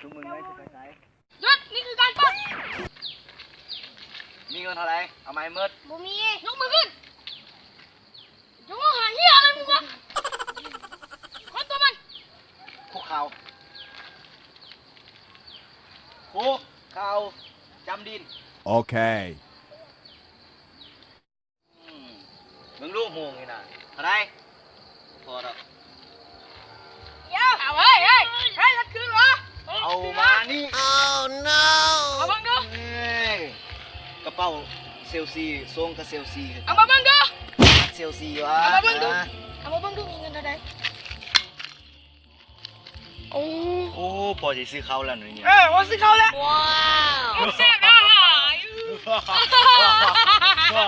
ຈຸມມືໄວ້ ຊິໄປໃສ? ຢຸດ! ນີ້ຄືການປຸ້ນ! ມີເງິນເທົ່າໃດ? ເອົາມາໃຫ້ໝົດ. ບໍ່ມີ. ຍົກມືຂຶ້ນ! ຈະຮ້ອງຫາເຫຍອະໄລມຶງວະ? ຄົນຕົວມັນ! ຄຸກເຂົ່າ ຄຸກເຂົ່າ ຈຳດິນ. ໂອເຄ. ອືມ ເບິ່ງລູກໂຮງນີ້ນະ ເທົ່າໃດ? ພໍດອກ. ເອົາ ເຮີ້ຍ ເຮີ້ຍ ເຮີ້ຍ ເອົາຄືນວະ? ເອົາມານີ້. ເອົາມາເບິ່ງດູ. ເອີຍ ກະເປົາເຊລຊີ ຊົງກະເຊລຊີ ເອົາມາເບິ່ງດູ. ເຊລຊີວະ? ເອົາມາເບິ່ງດູ ເອົາມາເບິ່ງດູ ມີເງິນເທົ່າໃດ? ໂອ້ ໂອ້ ພໍຊິຊື້ເຂົ້າແລ້ວນີ້. ເອີ ພໍຊື້ເຂົ້າແລ້ວ. ວ້າວ ແຊບນະ. ໂອ້